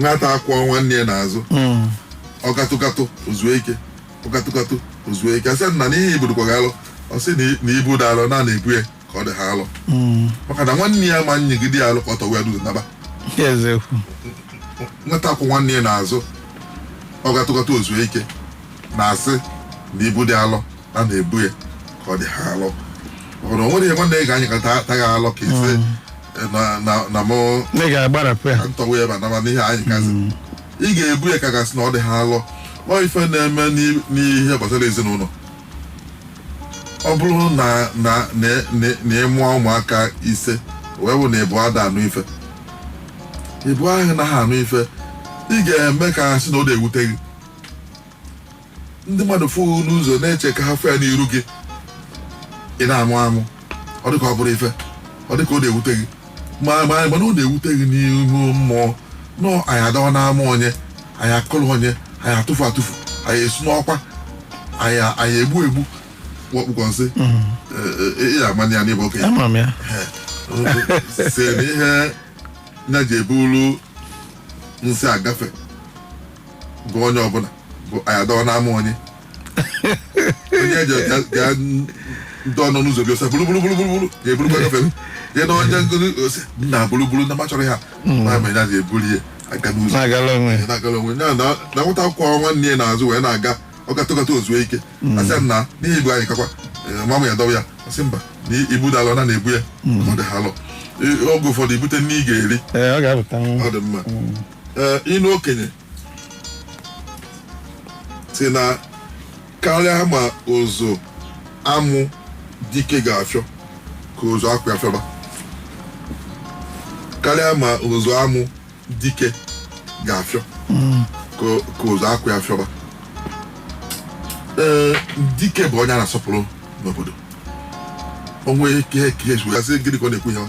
Nwata akwọ nwanne ya n'azụ, ọ gatụgatụ ozuo ike, ọ gatụgatụ ozuo ike, asị na n'ihe ibu dịkwa gị alụ. Ọ sị na ibu dị alụ na na-ebu ya ka ọ dị ha alụ, maka na nwanne ya ma nyigide ya alụ ka ọ tọwa ya n'ụzọ naba. Eziokwu. Nwata akwụ nwanne ya n'azụ, ọ gatụgatụ ozuo ike, na-asị na ibu dị alụ na na-ebu ya ka ọ dị ha alụ, maka na o nwere ihe nwanne ya ga-anyị ka taghị alụ ka isi na mụ. Ị ga-agbarapụ ya. Ka ntọwa ya ba n'ihe anyị kazi ị ga-ebu ya ka gasị na ọ dị ha alụ. Ọ ife na-eme n'ihe gbasara ezinụlọ, ọ bụrụ na ị mụọ ụmụaka 5, wee bụ na ịbụ ada anụ ife, ịbụ ahụ na ha anụ ife, ị ga-eme ka ha sị na ọ na-ewute gị. Ndị mmadụ fụ n'ụzọ na-eche ka ha fụ ya n'iru gị, ị na-amụ amụ, ọ dị ka ọ bụrụ ife, ọ dị ka ọ na-ewute gị, mana ọ na-ewute gị n'ihu mmụọ nọ. Anyị adawa n'ama onye, anyị akụrụ onye, anyị atụfu atụfu, anyị esi n'ọkwa, anyị egbu egbu wakpụkọ nsị. Ị ya amana ya n'ịbụ okenye. Ama m ya. Si na ihe ya ji eburu nsị agafe bụ onye ọbụla bụ anyị adawa n'ama onye, onye eji ga ndị ọnọ n'ụzọ gị ọsọ buru buru buru buru buru ga-eburukwa gafe jee na onye ngozi osi nna buru buru na machọrọ ya ma mere ya ji eburu ihe aga n'ụzọ. Na-agala onwe ya. Na-agala onwe ya na nwata akwụkwọ nwanne ya n'azụ wee na-aga, ọ gatụgatụ ozuo ike, asị ya nna n'ihe ibu anyị kakwa mama ya dọwa ya, ọsị mba, na ibu dalọ na na-ebu ya ọ dị ha alọ. Oge ụfọdụ ibute nne ị ga-eri. Ee, ọ ga-apụta. Ọ dị mma. Ee, ịnụ okenye si na karịa ma ụzụ amụ dike ga-afịọ ka ụzụ akwa afịọba, karịa ma ụzụ amụ dike ga-afịọ ka ụzụ akwa afịọba. Ee, dike bụ onye a na-asọpụrụ n'obodo. Onwe ihe ka ihe wee sị gịnị ka ọ na-ekwu ya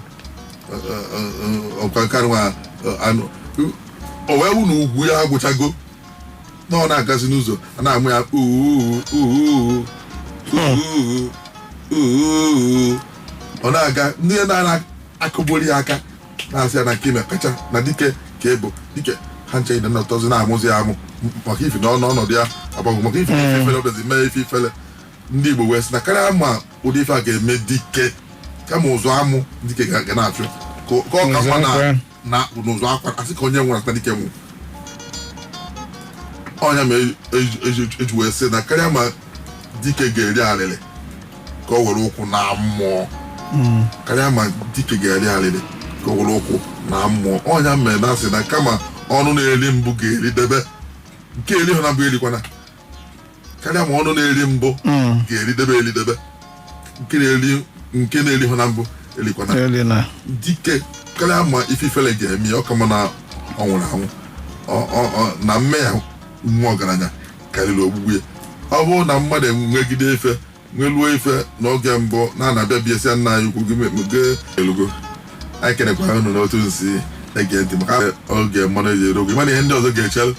ọkwa nke anụ anụ o wee wụ na ugwu ya agwụchago na ọ na-agazi n'ụzọ a na-amụ ya uu uu uu uu, ọ na-aga, ndị na-akụgbori ya aka na-asị ya na nke ime kacha na dike ka ịbụ dike ha nche na nnọtọzi na-amụzi ya amụ maka ifi na ọnọdụ ya agbanwe, maka ifi na ife ifele ọbịazi mee ife ifele. Ndị Igbo wee sị na karịa ma ụdị ife a ga-eme dike kama ụzụ amụ dike ga na-afịọ ka ọ ka mma na na n'ụzọ akwa asị ka onye nwụrụ asị na dike nwụ ọnya ma eji wee sị na karịa ma dike ga-eri alịlị ka o were ụkwụ na mmụọ, karịa ma dike ga-eri alịlị ka o were ụkwụ na mmụọ. Ọnya mere na asị na kama ọnụ na-eri mbụ ga-eridebe nke eri hụ na mbụ erikwana, karịa ma ọnụ na-eri mbụ ga-eridebe eridebe nke na-eri hụ na mbụ erikwana. Eli na. Dike karịa ma ife ifele ga-eme ya, ọ ka mma na ọ nwụrụ anwụ. Na mmehie nwa ọgaranya karịrị ogbugbu ya. Ọ bụrụ na mmadụ enwegide ife nweluo ife n'oge mbụ na na-abịa bịa sị nna anyị ukwu gị gị elugo, anyị kenekwa unu n'otu nsi ege ntị maka oge mmanụ eji eru oge mana ihe ndị ọzọ ga-echere.